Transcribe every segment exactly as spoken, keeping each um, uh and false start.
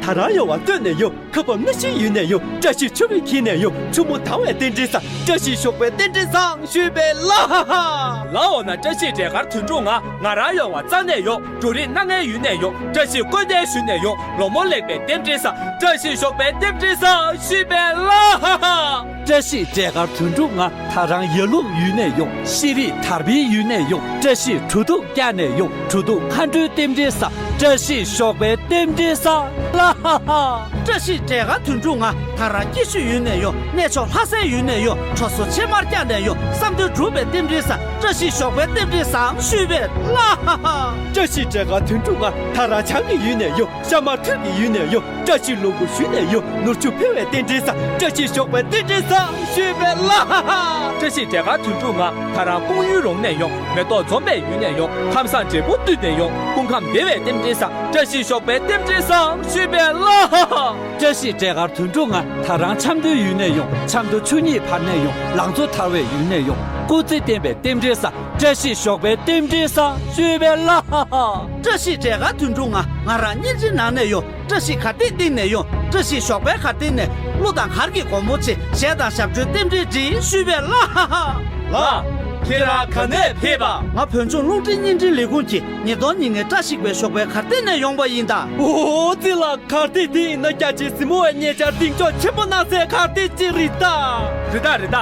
ད་རང་ཡོང་བ་བསྟོད་ནས་ཡོང་། ཁ་འབབ་སྣ་ཤིང་ཡུལ་ནས་ཡོང་། བཀྲ་ཤིས་ཆུ་བོས་འཁྱིལ་ནས་ཡོང་། ཆུ་མོ་དྭངས་བའི་རྟེན་འབྲེལ་བཟང་། བཀྲ་ཤིས་ཞོགས་པའི་རྟེན་འབྲེལ་བཟང་། ཞུས་པས་ལ་ཧ་ཧ། ལའོ་ན། བཀྲ་ཤིས་འབྲས་དཀར་དོན་གྲུབ་ང་། ང་རང་ཡོང་བ་རྩ་ནས་ཡོང་། འབྲུ་རིགས་སྣ་ལྔའི་ཡུལ་ནས་ཡོང་། བཀྲ་ཤིས་སྐུ་ཟླའི་གཞུང་ནས་ཡོང་། ལོ་མོ་ལེགས་པའི་རྟེན་འབྲེལ་བཟང་། བཀྲ་ཤིས་ཞོགས་པའི་རྟེན་འབྲེལ་བཟང་། ཞུས་པས་ལ་ཧ་ཧ། བཀྲ་ཤིས་འབྲས་དཀར་དོན་གྲུབ་ང་། ད་རང་ཡར་ཀླུང་ཡུལ་ནས་ཡོང་། ཤེས་རིག་དར་འཕེལ་ཡུལ་ནས་ཡོང་། བཀྲ་ཤིས་གྲོ་ཐུག་སྐྱ་ནས་ཡོང་། གྲོ་ཐུག་མཁའ་འགྲོའི་རྟེན་འབྲེལ་བཟང་། བཀྲ་ཤིས་ཞོགས་པའི་རྟེན་འབྲེལ་བཟང་། ལ་ཧ་ཧ། བཀྲ་ཤིས་འབྲས་དཀར་དོན་གྲུབ་ང་། ད་རང་སྐྱིད་ཤོད་ཡུལ་ནས་ཡོང་། གནས་མཆོག་ལྷ་སའི་ཡུལ་ནས་ཡོང་། གྲོ་སོ་ཕྱེ་མར་སྐྱ་ནས་ཡོང་། བསམ་དོན་འགྲུབ་པའི་རྟེན་འབྲེལ་བཟང་། བཀྲ་ཤིས་ཞོགས་པའི་རྟེན་འབྲེལ་བཟང་། ཞུས་པས་ལ་ཧ་ཧ། བཀྲ་ཤིས་འབྲས་དཀར་དོན་གྲུབ་ང་། ད་རང་བྱང་གི་ཡུལ་ནས་ཡོང་། ཤ་མར་ཐུར་གྱི་ཡུལ་ནས་ཡོང་། བཀྲ་ཤིས་ལུང་པ་ཞུས་ནས་ཡོང་། ནོར་ཕྱུགས་འཕེལ་བའི་རྟེན་འབྲེལ་བཟང་། བཀྲ་ཤིས་ཞོགས་པའི་རྟེན་འབྲེལ་བཟང་། ཞུས་པས་ལ་ཧ་ཧ། བཀྲ་ཤིས་འབྲས་དཀར་དོན་གྲུབ་ང་། ད་རང་སྤུངས་ཡུལ་རོང་ནས་ཡོང་། མེ་ཏོག་འཛོམས་པའི་ཡུལ་ནས་ཡོང་། ཁམས་བཟང་འབྲས་བུ་སྟོད་ནས་ཡོང་། སྐུ་ཁམས་བདེ་བའི་རྟེན་འབྲེལ་བཟང་། བཀྲ་ཤིས་ཞོགས་པའི་རྟེན་འབྲེལ་བཟང་། ཞུས་པས་ལ་ཧ་ཧ། བཀྲ་ཤིས་འབྲས་དཀར་དོན་གྲུབ་ང་། ད་རང་ཆབ་མདོའི་ཡུལ་ནས་ཡོང་། ཆབ་མདོ་ཆུ་གཉིས་བར་ནས་ཡོང་། ལང་ཚོ་དར་བའི་ཡུལ་ནས་ཡོང་། སྐུ་ཚེ་བརྟན་པའི་རྟེན་འབྲེལ་བཟང་། བཀྲ་ཤིས་ཞོགས་པའི་རྟེན་འབྲེལ་བཟང་། ཞུས་པས་ལ་ཧ་ཧ། བཀྲ་ཤིས་འབྲས་དཀར་དོན་གྲུབ་ང་། ང་རང་བརྙན་འཕྲིན་ནང་ནས་ཡོང་། བཀྲ་ཤིས་གར་སྟེགས་སྟེང་ནས་ཡོང་། བཀྲ་ཤིས་ཞོགས་པའི་གར་སྟེགས་ནས། གླུ་དང་གར་གྱི་མགོན་པོ་ཆེ། གཞས་དང་ཞབས་བྲོའི་རྟེན་འབྲེལ་འགྲིག། ཞུས་པས་ལ་ཧ་ཧ། ལགས། ཁྱེད་རང་ག་ནས་ཕེབས་པ། ང་བོད་ལྗོངས་རླུང་འཕྲིན་བརྙན་འཕྲིན་ལས་ཁུངས་ཀྱི་ཉིས་སྟོང་ཉེར་ལྔའི་བཀྲ་ཤིས་པའི་ཞོགས་པའི་གར་སྟེགས་ནས་ཡོང་པ་ཡིན་ད། ཨོ་ཙི་ལགས། གར་སྟེགས་འདི་ཡིན་ན་རྒྱ་ཆེའི་གཟིགས་མོ་བའི་ཉེ་ཆར་གདེང་འཇོག་ཆེན་པོ་གནང་སའི་གར་སྟེགས་ཅིག་རེད་ད། རེད་ད་རེད་ད།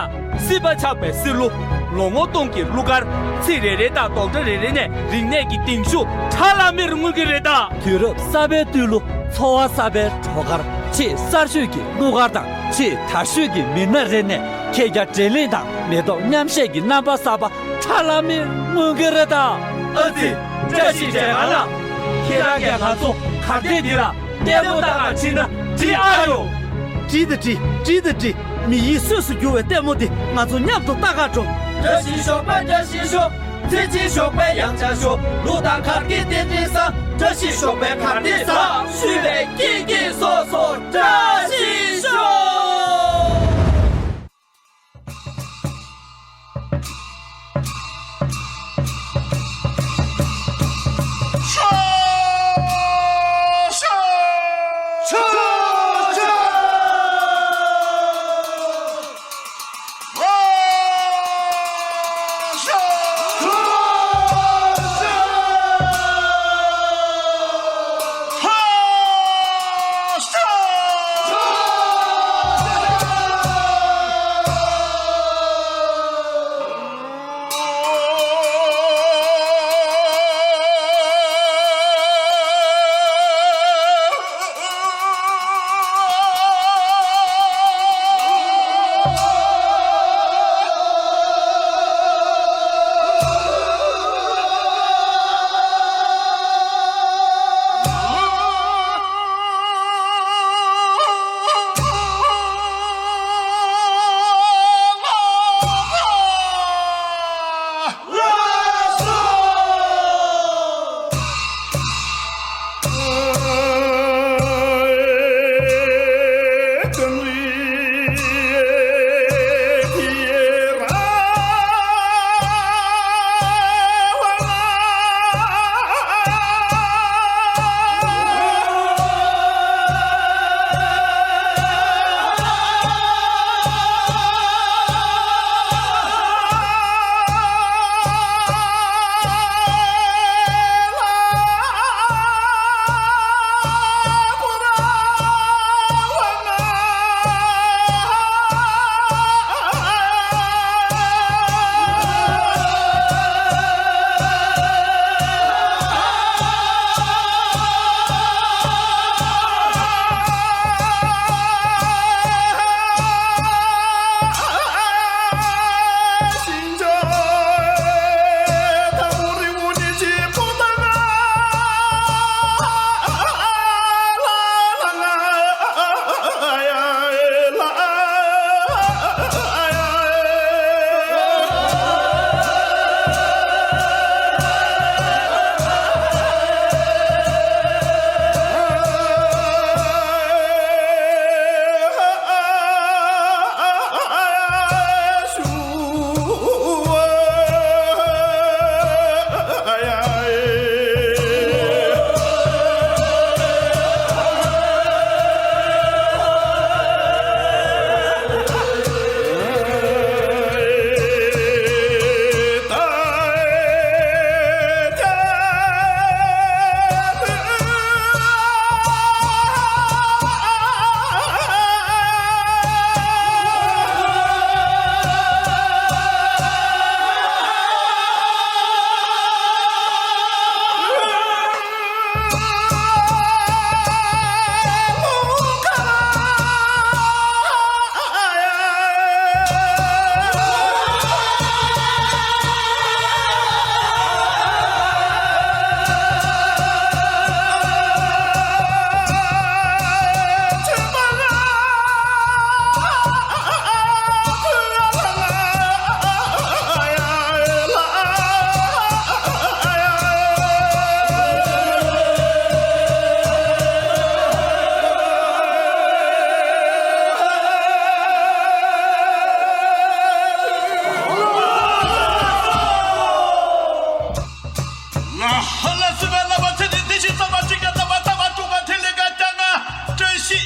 སྲིད་པ་ཆགས་པའི་སྲིད་གླུ། ལོ་ངོ་སྟོང་གི་གླུ་གར། ཚིག་རེ་རེ་དང་རྡོག་སྒྲ་རེ་རེ་ནས་རིག་གནས་ཀྱི་གདིང་ཤུགས་ཁྲ་ལམ་མེར་མངོན་གྱི་རེད་ད། དུས་རབས་གསར་པའི་བསྟོད་གླུ། འཚོ་བ་གསར་པའི་བྲོ་གར། ཆེས་གསར་ཤོས་ཀྱི་གླུ་གར་དང་ཆེས་དར་ཤོས་ཀྱི་མི་སྣ་རེ་ནས་ཁྱེད་རྒྱ་འབྲེལ་གླེང་དང་མེ་ཏོག་མཉམ་བཞད་ཀྱི་རྣམ་པ་གསར་པ་ཁྲ་ལམ་མེར་མངོན་གྱི་རེད་ད། ཨ་ཙི། བཀྲ་ཤིས་འབྲས་དཀར་ལགས། ཁྱེད་རང་གིས་ང་ཚོ་གར་སྟེགས་འདི་ལ་ལྟད་མོ་ལྟ་ག་ཕྱིན་ན་འགྲིག་ཨ་ཡོ། འགྲིག་ད་འགྲིག་འགྲིག་ད་འགྲིག་མི་ཡི་གསོས་སུ་གྱུར་བའི་ལྟད་མོ་འདི་ང་ཚོ་མཉམ་དུ་ལྟ་ག་འགྲོ། བཀྲ་ཤིས་ཞོགས་པ་བཀྲ་ཤིས་ཤོག་ཚེ་གཅིག་ཞོགས་པའི་ཡང་བསྐྱར་ཤོག་གླུ་དང་གར་གྱི་རྟེན་འབྲེལ་བཟང་། བཀྲ་ཤིས་ཞོགས་པའི་གར་སྟེགས་བཟང་། ཞུས་པས་ཀྱེ་ཀྱེ་སོ་སོ་བཀྲ་ཤིས་ཤོག་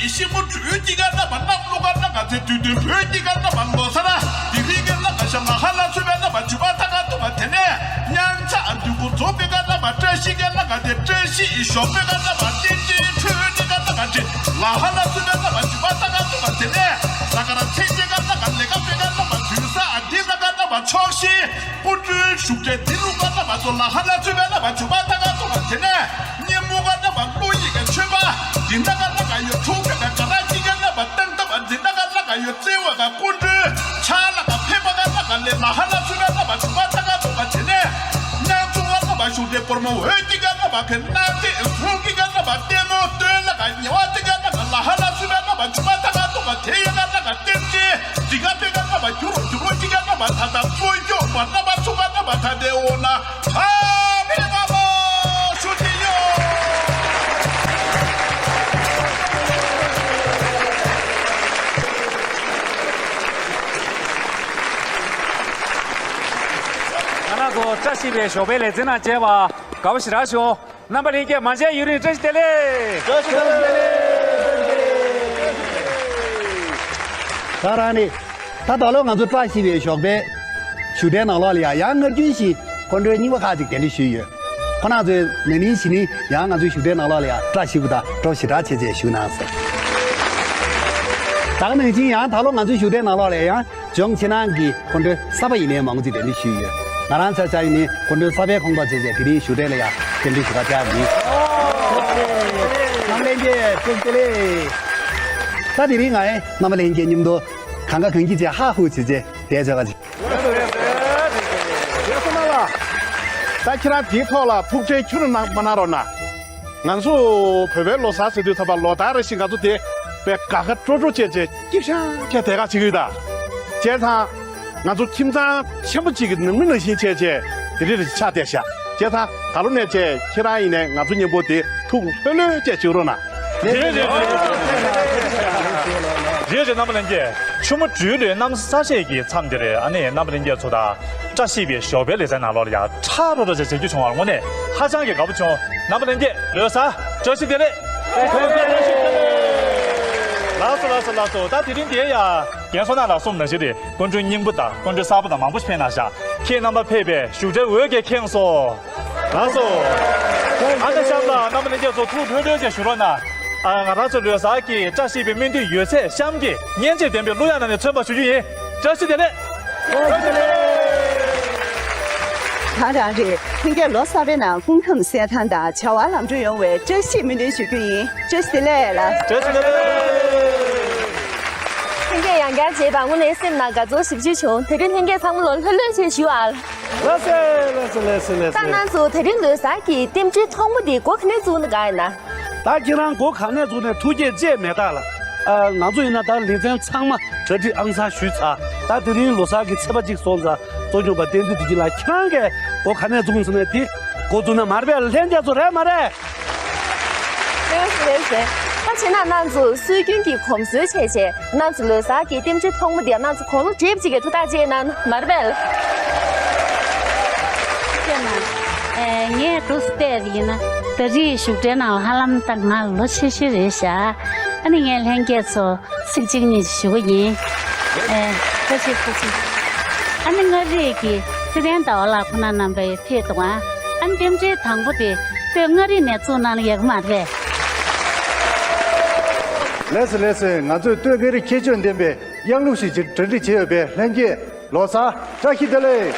ཤིང་མོ་སྦྲུལ་གྱི་ག་ན་བ་གནམ་ལོ་ག་ན་ག་ཚེ་དུས་སྟོན་བོད་ཀྱི་ག་ན་བ་ལོ་སར་དེ་རིང་གི་ལ་ག་ཤམ་ལ་ཧ་ལ་ཚུ་བའི་ལ་བ་ཇུ་བ་ཐ་ག་ཏུ་བ་དེ་ནས་ཉང་ཚ་འདུས་པོ་རྫོགས་པའི་ག་ན་བ་བཀྲ་ཤིས་ག་ན་ག་དེ་བཀྲ་ཤིས་ཞོགས་པའི་ག་ན་བ་བསྟན་འཛིན་ཁྲོས་ཀྱི་ག་ན་ག་དེ་ལ་ཧ་ལ་ཚུ་བའི་ལ་བ་ཇུ་བ་ཐ་ག་ཏུ་བ་དེ་ནས་ས་ག་ར་ཚེ་ཀྱི་ག་ན་ག་ལེ་ག་པའི་ག་ན་བ་དུས་ས་འདི་ན་ག་ན་བ་ཕྱོགས་ཤིང་སྐུ་མགྲོན་བཞུགས་གྲལ་འདི་ལུ་ག་ན་བ་ཚོ་ལ་ཧ་ལ་ཚུ་བའི་ལ་བ་ཇུ་བ་ཐ་ག་ཏུ་བ་དེ་ནས། སྙེ་མོ་ག་ན་བ་བློ་ཡི་ག་ཆོས་པ། འདི་ན་ག་ན་ག་ཡོད་ཐུག་པའི་ག་ག་ར་ཅི་ག་ན་བ་སྟེང་ད་བ་འདི་ན་ག་ན་ག་ཡོད་བརྩེ་བ་ག་སྐུ་མགྲོན་ཆ་ལ་ག་ཕེབས་པ་ག་ན་ག་ལེ་ལ་ཧ་ལ་ཚུ་ག་ན་བ་ཆུ་བ་ཐ་ག་ཐུ་བ་དེ་ནས་ནང་ཚུ་ག་ན་བ་ཞུགས་ཏེ་སྒོར་མོ་འོད་ཀྱི་ག་ན་བ་ཁེ་ན་ཏེ་ཧུང་གི་ག་ན་བ་ལྟད་མོ་སྟོན་ལ་ག་ཉེ་བ་ཏི་ག་ན་ག་ལ་ཧ་ལ་ཚུ་ག་ན་བ་ཆུ་བ་ཐ་ག་ཐུ་བ་དེ་ཡ་ག་ན་ག་ལྟེམ་ཅི་ཇི་ག་པེ་ག་ན་བ་གྱུ་རོ་གྱུ་རོ་ཅི་ག་ན་བ་ཐ་ད་ཚོ་ཡོ་བ་ན་བ་ཚུ་ག་ན་བ་ཐ་དེ་འོ་ན། ཨ་མི་རི་ཀ་པ་ཞུ་གི་ཡོད། ང་རང་ཚོ་བཀྲ་ཤིས་པའི་ཞོགས་པའི་ལེ་ཚན་ནང་བཅས་པ་དགའ་པོ་ཞེ་དྲག་བྱུང་། རྣམ་པ་ལྷན་རྒྱས་མ་མཇལ་ཡུན་རིང་བཀྲ་ཤིས་བདེ་ལེགས། བཀྲ་ཤིས་བདེ་ལེགས། ད་རང་ནི། ད་ད་ལོ་ང་ཚོ་བཀྲ་ཤིས་པའི་ཞོགས་པའི་བཞུགས་གྲལ་ནང་ལོགས་ལ་ཡང་ཡང་སྔར་རྒྱུན་བཞིན་སྐུ་མགྲོན་རྙིང་པ་ཁག་ཅིག་གདན་འདྲེན་ཞུས་ཡོད། ཁོང་རྣམ་ཚོས་ན་ནིང་གཞེས་ནིང་ཡང་ང་ཚོའི་བཞུགས་གྲལ་ནང་ལོགས་ལ་ཡང་བཀྲ་ཤིས་པོ་དང་སྤྲོ་ཞེ་དྲག་བྱས་བྱས་བཞུགས་གནང་སོང་། ད་ག་ནང་བཞིན་ཡང་ད་ལོ་ང་ཚོའི་བཞུགས་གྲལ་ནང་ལོགས་ལ་ཡང་ལྗོངས་ཕྱི་ནང་གི་སྐུ་མགྲོན་གསར་པ་ཡིན་ནའི་མང་པོ་ཅིག་གདན་འདྲེན་ཞུས་ཡོད། ང་རང་ཚོ་ཆ་ཡིན་ནའི་སྐུ་མགྲོན་གསར་པའི་ཁོངས་གཏོགས་བྱས་བྱས་དེ་རིང་བཞུགས་གྲལ་ལ་ཡང་གདན་འདྲེན་ཞུ་ག་བཅར་ཡིན། རྣམ་པ་ལྷན་རྒྱས་བཀྲ་ཤིས་བདེ་ལེགས། ད་དེ་རིང་ང་ཡི་རྣམ་པ་ལྷན་རྒྱས་མཉམ་དུ། གང་ག་གང་གི་ཅེས་ཧ་ཧུ་ཅེས་ཅེས་དེ་ཅོ་ག་ཅིག་རེད་སོང་ན་ལ། ད་ཁྱེད་རང་དེའི་ཐོག་ལ་ཐུགས་ཁྲལ་ཁྱོན་ནས་གནང་མ་གནང་རོགས་གནང་། ང་ཚོ་བོད་པའི་ལོ་གསར་ཟེར་དུས་ད་བར་ལོ་ལྟར་རེ་བཞིན་ང་ཚོ་དེ་བས་དགའ་དགའ་སྤྲོ་སྤྲོ་བྱས་བྱས་སྐྱིད་ཤང་བྱས་དེ་ག་བྱེད་ཀྱི་ཡོད་ད། བྱས་ཙང་། ང་ཚོ་ཁྱིམ་ཚང་ཆེན་པོ་གཅིག་གི་ནང་མི་ནང་བཞིན་བྱས་བྱས་དེ་རིང་རེ་ཆགས་བསྡད་ཤག་བྱས་ཙང་ད་ལོ་ནས་བྱས་ཁྱེད་རང་ཡིན་ནས་ང་ཚོ་མཉམ་པོ་དེ་ཐུགས་ལྷོད་ལྷོད་བྱས་བྱེད་རོགས་གནང་། རེད་རེད་རེད་རེད་རེད་རྣམ་པ་ལྷན་རྒྱས། ཆུ་མོ་སྦྲུལ་ལོའི་གནམ་ས་གཤིས་ཀྱི་མཚམས་འདིར་ཨ་ནི་རྣམ་པ་ལྷན་རྒྱས་ཚོ་དང་བཀྲ་ཤིས་པའི་ཞོགས་པའི་ལེ་ཚན་ནང་ལོགས་ལ་ཡང་ཁྲ་རོ་རོ་བྱས་བྱེད་རྒྱུ་བྱུང་བར་དངོས་གནས་ཧ་ཅང་གི་དགའ་པོ་བྱུང་། རྣམ་པ་ལྷན་རྒྱས་ལོ་གསར་བཀྲ་ཤིས་བདེ་ལེགས། ལགས་སོ་ལགས་སོ་ལགས་སོ། ད་དེ་རིང་འདིར་ཡང་རྒན་བསོད་ནམས་ལགས་གསུངས་ནང་བཞིན་རེད། སྐུ་མགྲོན་རྙིང་པ་དང་སྐུ་མགྲོན་གསར་པ་དང་མང་པོ་ཞིག་ཕེབས་གནང་ཤག་ཁྱེད་རྣམ་པ་ཕེབས་པས་བཞུགས་གྲལ་འོད་ཀྱིས་ཁེངས་སོ། ལགས་སོ། ཨ་ནི་གཤམ་ལ་རྣམ་པ་ལྷན་རྒྱས་ཚོ་ཐུགས་ལྷོད་ལྷོད་བྱས་བཞུགས་རོགས་གནང་། ཨ། ང་རང་ཚོ་ལོ་གསར་གྱི་བཀྲ་ཤིས་པའི་སྨོན་འདུན་ཡོད་ཚད་གཤམ་གྱི་སྙན་འཇེབས་ལྡན་པའི་གླུ་དབྱངས་ནང་ནས་མཚོན་པར་ཞུ་རྒྱུ་ཡིན། བཀྲ་ཤིས་བདེ་ལེགས། ད་རང་རེ་ལྷན་རྒྱས་ལོ་གསར་པའི་ནང་སྐུ་ཁམས་གསལ་ཐང་དང་བྱ་བ་ལམ་འགྲོ་ཡོང་བའི་བཀྲ་ཤིས་སྨོན་འདུན་ཞུ་རྒྱུ་ཡིན། བཀྲ་ཤིས་བདེ་ལེགས་ལ། བཀྲ་ཤིས་བདེ་ལེགས། ལྷན་རྒྱས་ཡང་བསྐྱར་མཇལ་བ་དངོས་གནས་སེམས་ནང་དགའ་ཚོར་ཞེ་པོ་ཅིག་བྱུང་། དེ་རིང་ལྷན་རྒྱས་ཚང་མ་ལོ་ལྷོད་ལྷོད་བྱས་བཞུགས་ཨ། ལགས་སེ་ལགས་སེ་ལགས་སེ་ལགས་སེ། ད་ང་ཚོ་དེ་རིང་ལོ་གསར་གྱི་རྟེན་འབྲེལ་ཐོག་མ་འདི་འགོ་ག་ནས་བཙུགས་ན་དགའ་ཡིན་ན། ད་ཁྱེད་རང་འགོ་ག་ནས་བཙུགས་ནས་ཐུགས་བསྐྱེད་ཅེས་མེད་ད་ལ། ཨ། ང་ཚོ་ཡིན་ན་ད་ལེ་ཚན་ཚང་མ་གྲ་སྒྲིག་ཨང་གསར་ཞུས་ཚར། ད་དེ་རིང་ལོ་གསར་གྱི་ཚེས་པ་གཅིག་སོང་ཙང་གཙོ་སྐྱོང་པ་བསྟན་འཛིན་བདེ་སྐྱིད་ལགས་ཁྱེད་རང་གིས་འགོ་ག་ནས་བཙུགས་ཟེར་ནས་དེ་འགོ་བཙུགས་ན་མ་རེད་པས། ལྷན་རྒྱས་ཚོ་རེད་མ་རེད། ལགས་སེ་ལགས་སེ། ད་ཕྱི་ནང་གནང་ཚོ་སྲོལ་རྒྱུན་གྱི་གོམས་སྲོལ་བྱས་བྱས་གནང་ཚོ་ལོ་གསར་གྱི་རྟེན་འབྲེལ་ཐོག་མ་འདིར་གནང་ཚོ་གོང་ལོ་འབྲས་བུ་གཅིག་གི་ཐུགས་ཐག་བཅད་གནང་མ་རེད་པས། ཁྱེད་ན། ཨེ། ངས་འབྲུག་སྟེ་ཡིན་ན་ད་རེས་བཞུགས་གྲལ་ནང་ཧ་ལམ་ད་ང་ལོ་ཆེ་ཤོས་རེད་ཤག་ཨ་ནི་ངས་ལྷན་རྒྱས་ཚོ་ཚིག་གཅིག་གཉིས་ཞུ་གི་ཡིན། ཨེ། ཁ་ཅིག་ཁ་ཅིག་ཨ་ནི་མངའ་རིས་ཀྱི་ཚེ་བརྟན་ཟླ་བ་ལགས་ཁོང་རྣམ་པ་ཕེབས་འདུག་ཨ། ཨ་ནི་རྟེན་འབྲེལ་དང་པོ་དེ་སྟོད་མངའ་རིས་ནས་བཙུགས་གནང་ན་ཡག་མ་རེད། ལགས་སེ་ལགས་སེ། ང་ཚོས་སྟོད་མངའ་རིས་ཁྱད་ཆོས་ལྡན་པའི་དབྱངས་ལུགས་ཤིག་ཅིག་གྲ་སྒྲིག་བྱས་ཡོད་པས་ལྷན་རྒྱས་ལོ་གསར་བཀྲ་ཤིས་བདེ་ལེགས།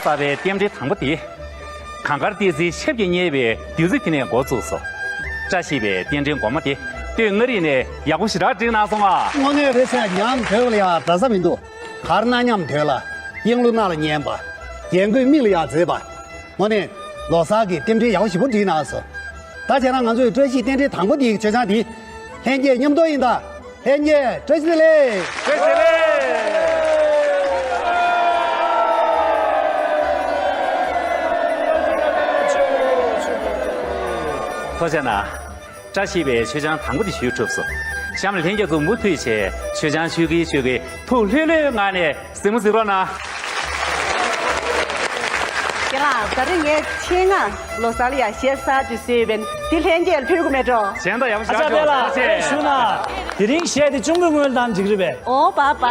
གསར་པའི་རྟེན་འབྲེལ་དང་པོ་དེ། གངས་དཀར་ཏི་སེའི་ཆབ་ཀྱིས་བསྙེས་པའི་བདུད་རྩི་དེ་ནས་འགོ་བཙུགས་སོ། བཀྲ་ཤིས་པའི་རྟེན་འབྲེལ་སྒོ་མ་དེ་སྟོད་མངའ་རིས་ནས་ཡག་པོ་ཞེ་དྲག་བསྒྲིགས་གནང་སོང་ང་། དངོས་གནས་རེད་ཟེར། ཉམས་དོད་ལ་ཡང་འདྲ་ས་མི་འདུག་གར་སྣ་ཉམས་དོད་ལ། དབྱིངས་ལུ་སྣ་ལ་སྙན་པ། རྒྱན་གོས་མིག་ལ་ཡང་མཛེས་པ། དངོས་གནས་ལོ་གསར་གྱི་རྟེན་འབྲེལ་ཡག་པོ་ཞེ་པོ་བསྒྲིགས་གནང་སོང་། ད་བྱས་ན་ང་ཚོའི་བཀྲ་ཤིས་རྟེན་འབྲེལ་དང་པོ་འདིའི་མཆོད་ཆང་འདི་ལྷན་རྒྱས་མཉམ་དུ་ཡིན་ད། ལྷན་རྒྱས་བཀྲ་ཤིས་བདེ་ལེགས། བཀྲ་ཤིས་བདེ་ལེགས། ཐུགས་རྗེ་གནང་། བཀྲ་ཤིས་པའི་མཆོད་ཆང་དང་པོ་དེ་ཞུས་གྲུབ་སོང་། གཤམ་ལ་ལྷན་རྒྱས་ཚོ་མུ་མཐུད་བྱས་མཆོད་ཆང་མཆོད་ཀྱི་མཆོད་ཀྱི་ཐུགས་ལྷོད་ལྷོད་ངང་ནས་གཟིགས་མོ་གཟིགས་རོགས་གནང་། ཁྱེད་རང་ད་རེས་ངས་ཆེད་མངགས་ལོ་གསར་ལ་ཡ་གཞས་གསར་དུ་བཟོས་པས་འདི་ལྷན་རྒྱས་ལ་ཕུལ་དགོས་མེད་འགྲོ། གཞན་དག་ཡག་པོ་ཨ་ཞེ་དྲག་ཅག་དཔལ་ལགས་ཞུ་ན། དེ་རིང་གཞས་དེ་གཅུང་པོས་སྔོན་ལ་བཏང་འགྲིག་རེད་པས། ཨོ་པ་པ།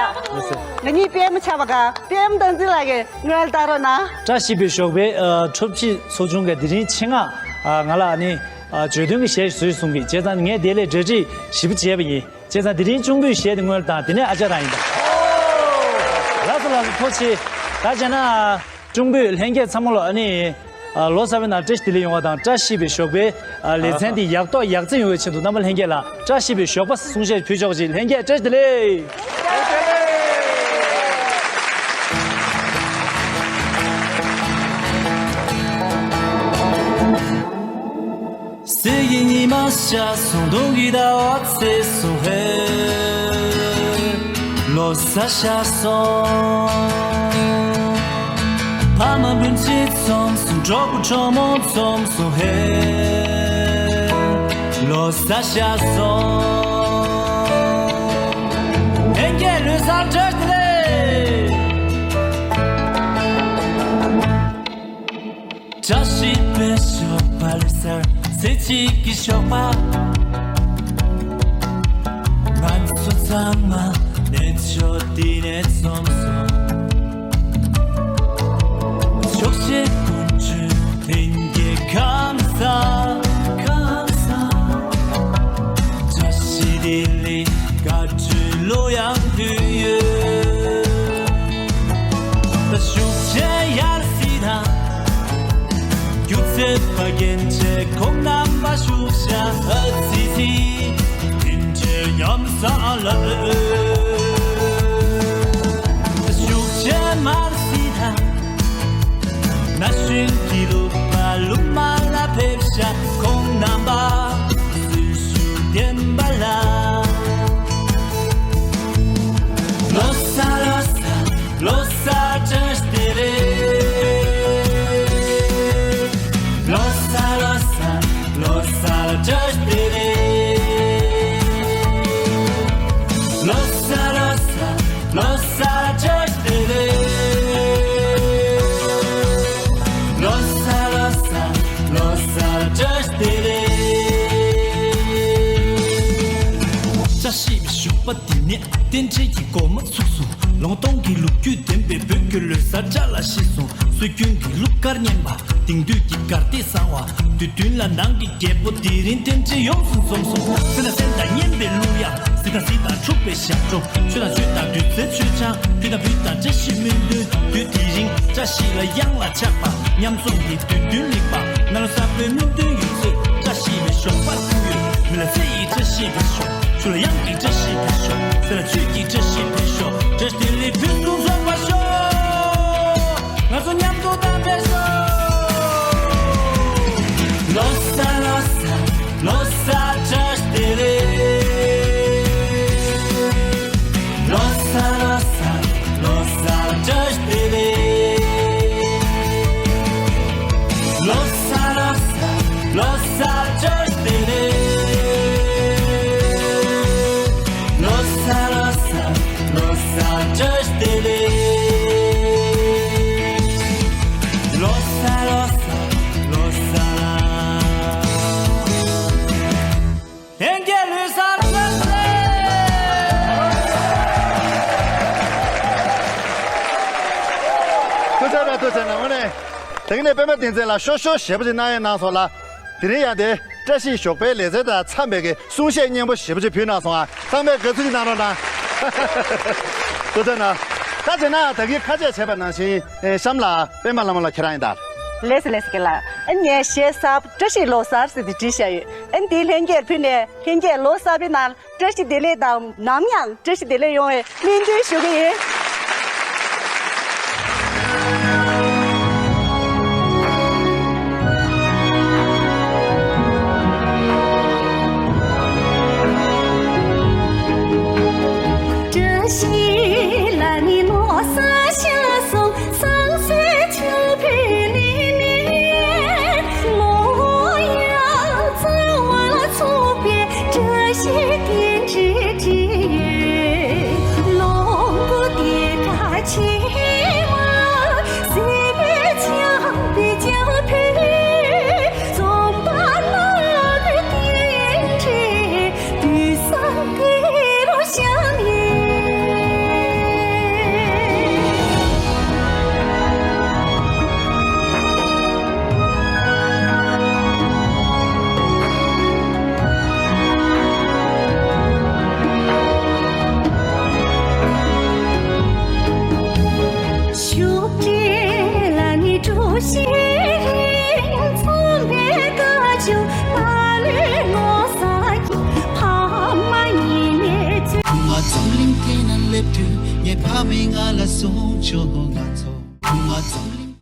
ང་གཉིས་པད་མ་ཆགས་པ་ག་པད་མ་བཏང་འཛིན་ལགས་ཀྱིས་སྔོན་ལ་བཏང་རོགས་གནང་། བཀྲ་ཤིས་པའི་ཞོགས་པའི་ཨ་ཁྲོ་ཆུ་ཚོགས་ཆུང་གིས་དེ་རིང་ཆེད་མངགས་ཨ་ང་ལ་ཨ་ནི་ཨ་བརྗོད་དོན་གྱི་གཞས་ཤིག་བཟོས་གསུང་གི། བྱས་ཙང་ངས་དེ་ལས་གྲ་སྒྲིག་ཞིབ་པོ་བྱས་པ་ཡིན། བྱས་ཙང་དེ་རིང་གཅུང་པོས་གཞས་དེ་སྔོན་ལ་བཏང་། དེ་ནས་ཨ་ཅག་རང་ཡིན་ད། ལགས་སོ་ལགས་སོ། ཐུགས་རྗེ་ཆེ། ད་བྱས་ན་གཅུང་པོས་ལྷན་རྒྱས་ཚང་མ་ལ་ཨ་ནི་ཨ་ལོ་གསར་པའི་ནང་བཀྲ་ཤིས་བདེ་ལེགས་ཡོང་བ་དང་བཀྲ་ཤིས་པའི་ཞོགས་པའི་ཨ་ལེ་ཚན་འདི་ཡག་ཐོག་ཡག་བརྩེགས་ཡོང་བའི་ཆེད་དུ་རྣམ་པ་ལྷན་རྒྱས་ལ་བཀྲ་ཤིས་པའི་ཞོགས་པ་གསུང་བཤད་ཕུལ་ཆོག་ཅིག་ལྷན་རྒྱས་བཀྲ་ཤིས་བདེ་ལེགས། གསེར་གྱི་ཉི་མ་ཤར་སོང་། སྟོན་གྱི་ཟླ་བ་ཚེས་སོང་། ཧེ། ལོ་གསར་ཤར་སོང་། ཕ་མ་སྤུན་མཆེད་འཛོམས་སོང་། གྲོགས་པོ་གྲོགས་མོ་འཛོམས་སོང་། ཧེ། ལོ་གསར་ཤར་སོང་། ལྷན་རྒྱས་ལོ་གསར་བཀྲ་ཤིས་བདེ་ལེགས། བཀྲ་ཤིས་པའི་ཞོགས་པ། ལོ་གསར་ཚེས་གཅིག་གི་ཞོགས་པ། ང་ཚོ་ཚང་མ་གནས་མཆོག་འདི་ནས་འཛོམས་སོང་། ཆོག་ཤེས་ཀུན་སྤྱོད་ལྷན་རྒྱས་ཁམས་བཟང་། ཁམས་བཟང་། བཀྲ་ཤིས་བདེ་ལེགས། དགའ་སྤྲོའི་ལོ་ཡང་བསྟུད་ཡོད། ད་ཤུགས་ཆེན་ཡར་སྲིད་དང་། སྒྱུ་རྩལ་པ་རྒན་གྲས་ཁོང་རྣམ་པ་ཤུགས་ཆེན་ཨ་ཙི་ཙི། དེ་འདྲའི་ཉམས་སང་ལ་ད་ཤུགས་ཆེན་མར་སྲིད་དང་། ན་གཞོན་གྱི་ལུག་པ་ལུག་མ་ལ་ཕེབས་ཤག་ཁོང་རྣམ་པ་གཟིམ་ཤུགས་ལྡན་པ་ལ། ལོ་གསར་ལོ་གསར་ལོ་གསར་བཀྲ་ཤིས་བདེ་ལེགས། ལོ་གསར་ལོ་གསར་ལོ་གསར་བཀྲ་ཤིས་བདེ་ལེགས། ལོ་གསར་ལོ་གསར་ལོ་གསར་བཀྲ་ཤིས་བདེ་ལེགས། ལོ་གསར་ལོ་གསར་ལོ་གསར་བཀྲ་ཤིས་བདེ་ལེགས། བཀྲ་ཤིས་པའི་ཞོགས་པ་འདི་ནས་རྟེན་འབྲེལ་གྱི་སྒོ་མོ་ཚུགས་སོང་། ལུང་སྟོང་གི་ལོ་རྒྱུས་ལྡན་པའི་བོད་ཀྱི་ལོ་གསར་བཀྲ་ལ་ཤིས་སོང་། སྲོལ་རྒྱུན་གྱི་གླུ་གར་སྙན་པ། དེང་དུས་ཀྱི་གར་སྟེགས་གསར་བ། དུས་སྟོན་ལ་ནང་གི་རྒྱལ་པོ། དེ་རིང་རྟེན་འབྲེལ་ཡོངས་སུ་འཛོམས་སོང་། སེམས་དང་སེམས་དང་སྙན་པའི་གླུ་དབྱངས། གཟི་དང་གཟི་དང་འཁྲུགས་པའི་ཞབས་བྲོ། ཆོས་དང་ཆོས་དང་དུས་ཚོད་མཆོད་ཆང་། ཕུད་དང་ཕུད་དང་བཀྲ་ཤིས་སྨོན་འདུན། དུས་དེ་རིང་བཀྲ་ཤིས་ལ་གཡང་ལ་ཆགས་པ། མཉམ་འཛོམས་ཀྱི་དུས་སྟོན་ལེགས་པ། ནང་ལོ་གསར་པའི་སྨོན་འདུན་ཡོད་ཚད། བཀྲ་ཤིས་པའི་ཞོགས་པ་བསྐུལ་ཡོད། མི་ལ་ཚེ་ཡི་བཀྲ་ཤིས་པའི་ཞོགས། ཆུ་ལ་གཡང་གི་བཀྲ་ཤིས་པའི་ཞོགས། ཟས་ལ་ཆོས་ཀྱི་བཀྲ་ཤིས་པའི་ཞོགས། བཀྲ་ཤིས་བདེ་ལེགས་ཕུན་སུམ་ཚོགས་པར་ཤོག་ང་ཚོ་མཉམ་དུ་དམ་པའི་ཤོག་ལོ་གསར་ལོ་གསར་ལོ་གསར་བཀྲ་ཤིས་བདེ་ལེགས། ལོ་གསར་ལོ་གསར་ལོ་གསར་བཀྲ་ཤིས་བདེ་ལེགས། ལོ་གསར་ལོ་གསར་ལོ་གསར་བཀྲ་ཤིས་བདེ་ལེགས། ལོ་གསར་ལོ་གསར་ལོ་གསར་བཀྲ་ཤིས་བདེ་ལེགས། ལོ་གསར་ལོ་གསར་ལོ་གསར། ལྷན་རྒྱས་ལོ་གསར་བཀྲ་ཤིས་བདེ་ལེགས། ཐུགས་རྗེ་ཆེ། ཐུགས་རྗེ་ཆེ། དངོས་གནས་དེ་ག་ནས་པད་མ་བསྟན་འཛིན་ལགས་ཤོ་ཤོ་ཞེ་པོ་ཅིག་གནང་ཡས་གནང་སོང་ལགས། དེ་རིང་ཡང་དེ་བཀྲ་ཤིས་ཞོགས་པའི་ལེ་ཚན་དང་འཚམས་པའི་གི་གསུང་བཤད་སྙན་པོ་ཞེ་པོ་ཅིག་ཕུལ་གནང་སོང་ང་། ཚང་མས་དགའ་བསུ་ཅིག་གནང་རོགས་གནང་། ཐུགས་རྗེ་གནང་། ཁ་ཟེར་ན་ད་གིན་ཁ་ཆད་བྱས་པ་ནང་བཞིན། ཨེ། གཤམ་ལ་པད་མ་ལྷ་མོ་ལགས་ཁྱེད་རང་ཡིན་ད། ལགས་སོ་ལགས་སོ་རྒན་ལགས། ཨ་ངས་གཞས་གསར་བཀྲ་ཤིས་ལོ་གསར་ཟེར་ཏེ་བྲིས་བཞག་ཡོད། ཨ་འདི་ལྷན་རྒྱས་ཕུལ་ནས་ལྷན་རྒྱས་ལོ་གསར་པའི་ནང་བཀྲ་ཤིས་བདེ་ལེགས་དང་ནམ་ཡང་བཀྲ་ཤིས་བདེ་ལེགས་ཡོང་བའི་སྨོན་འདུན་ཞུ་གི་ཡིན། བཀྲ་ཤིས་ལྷ་ནི་ལོ་གསར་ཤར་སོང་། བསང་གསོལ་ཕྱག་ཕུལ་ནི་ནི། ལོ་ཡང་བརྩེ་བ་ལ་ཚོགས་པའི་བཀྲ་ཤིས་རྟེན་འབྲེལ་བསྒྲིགས་ཡོད། ལོ་འགོ་བདེ་དགའ་ཆེ་བ། སྲིད་པའི་ཆར་པའི་ལྕགས་ཕུད། འཛོམས་པ་ལ་རྟེན་འབྲེལ། དུས་བཟང་འདི་རུ་བཤམས་ཡོད། ཤུགས་ལྡན་ལ་ནི་གྲོ་ཞིག་རིང་། འཛོམས་པའི་དགའ་སྐྱོ་མ་ལུས་ངོ་ས་ཀྱི་ཕ་མ་ཉིད་ནས་བརྩོན། ང་འཛམ་གླིང་སྟེང་ན་སླེབས་དུས་ངའི་ཕ་མས་ང་ལ་གསུངས་བྱུང་། ང་ཚོ། ང་འཛམ་